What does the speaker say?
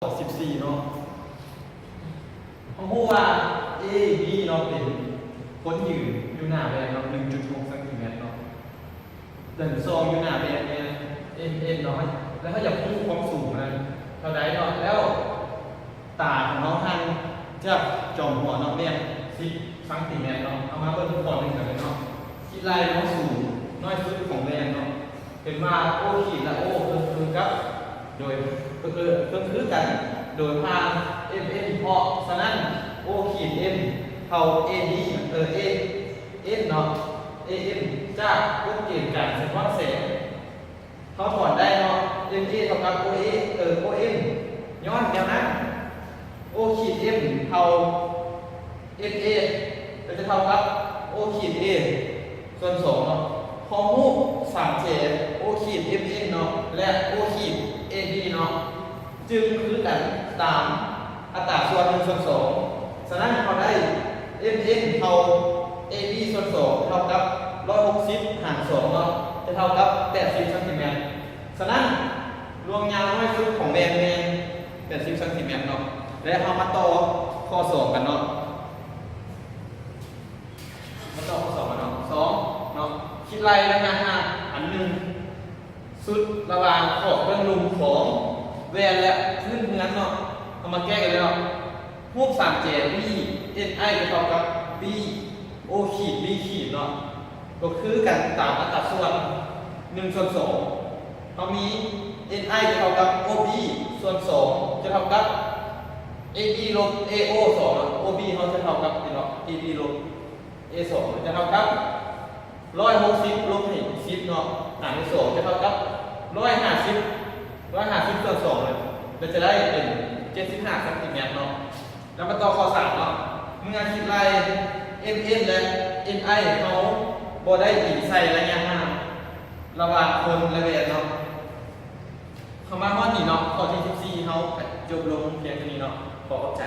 ຂໍ້ສິບສີ່ເນາະ ເຮົາຮູ້ວ່າ ເອ ບີ ເນາະ ເປັນຄົນຢືນຢູ່ໜ້າແວ່ນເນາະ ໜຶ່ງຈຸດຫົກຊັງຕີແມັດເນາະ ເດີນຊ່ອງຢູ່ໜ້າແວ່ນແມ່ນ ເອັມ ເອັນ ເນາະ ແລ້ວເຮົາຢາກຮູ້ຄວາມສູງນັ້ນເທົ່າໃດເນາະ ແລ້ວຕາຂອງເຮົາຫ່າງຈາກຈອມຫົວເນາະ ແມ່ນສິບຊັງຕີແມັດເນາະ ເຮົາມາເບິ່ງຂໍ້ໜຶ່ງກັນເລີຍເນາະ ຄິດໄລ່ເນາະ ສູງນ້ອຍສຸດຂອງແວ່ນເນາະ ເຫັນວ່າ ໂອ ຂີດ ແລະ ໂອ ເຄິ່ງຄືກັບ ໂດຍ ເອີ ເຄິ່ງຄືກັນ ໂດຍຜ່ານ ເອັມ ເອັນ ເພາະສະນັ້ນ ໂອ ຂີດ ເອັມ ເທົ່າ ເອ ບີ ເອີ ເອ ເອັນ ເນາະ ເອ ເອັນ ຈາກກົດເກນການສະທ້ອນແສງ ເຮົາຖອນໄດ້ເນາະ ເອັມ ເອ ເທົ່າກັບ ໂອ ເອ ເອີ ໂອ ເອັມ ຍ້ອນແນວນັ້ນ ໂອ ຂີດ ເອັມ ເທົ່າ ເອັມ ເອ ກໍຈະເທົ່າກັບ ໂອ ຂີດ ເອ ສ່ວນສອງເນາະ ເຮົາຮູ້ສາມແຈ ໂອ ຂີດ ເອັມ ເອັນ ເນາະ ແລະ ໂອ ຂີດ ເອ ບີ ເນາະ ຈຶ່ງຄືກັນຕາມອັດຕາສ່ວນ ໜຶ່ງສ່ວນສອງ ສະນັ້ນເຮົາໄດ້ ເອັມ ເອັນ ເທົ່າ ເອ ບີ ສ່ວນສອງ ເທົ່າກັບ ຮ້ອຍຫົກສິບຫານສອງເນາະ ຈະເທົ່າກັບ ແປດສິບຊັງຕີແມັດ ສະນັ້ນລວງຍາວນ້ອຍສຸດຂອງແວ່ນແມ່ນ ແປດສິບຊັງຕີແມັດເນາະ ແລະ ເຮົາມາຕໍ່ຂໍ້ສອງກັນເນາະ ມາຕໍ່ຂໍ້ສອງກັນເນາະ ສອງເນາະ ຄິດໄລ່ໄລຍະຫ່າງອັນໜຶ່ງສຸດລະຫວ່າງຂອບເບື້ອງລຸ່ມຂອງແວ່ນ ແລະ ພື້ນເຮືອນເນາະ ເຮົາມາແກ້ກັນເລີຍເນາະ ຮູບສາມແຈ ບີ ເອັນ ໄອ ຈະເທົ່າກັບ ບີ ໂອ ຂີດ ບີ ຂີດ ເນາະ ກໍຄືກັນຕາມອັດຕາສ່ວນ ໜຶ່ງສ່ວນສອງ ເຮົາມີ ເອັນ ໄອ ຈະເທົ່າກັບ ໂອ ບີ ສ່ວນສອງ ຈະເທົ່າກັບ ເອ ບີ ລົບ ເອ ໂອ ສອງ ເນາະ ໂອ ບີ ເຮົາຈະເທົ່າກັບນີ້ເນາະ ເອ ບີ ລົບ ເອ ສອງ ຈະເທົ່າກັບ ຮ້ອຍຫົກສິບລົບໃຫ້ສິບເນາະ ຫານດ້ວຍສອງ ຈະເທົ່າກັບ ຮ້ອຍຫ້າສິບ ຮ້ອຍຫ້າສິບສ່ວນສອງເລີຍ ແລ້ວຈະໄດ້ເປັນ ເຈັດສິບຫ້າຊັງຕີແມັດເນາະ ແລ້ວມາຕໍ່ຂໍ້ສາມເນາະ ເມື່ອຄິດໄລ່ ເອັມ ເອັນ ແລະ ເອັນ ໄອ ເຮົາບໍ່ໄດ້ອີງໃສ່ໄລຍະຫ່າງລະຫວ່າງຄົນ ແລະ ແວ່ນເນາະ ເຮົາມາຮອດນີ້ເນາະ ຂໍ້ທີສິບສີ່ ເຮົາກໍຈົບລົງພຽງເທົ່ານີ້ເນາະ ຂໍຂອບໃຈ.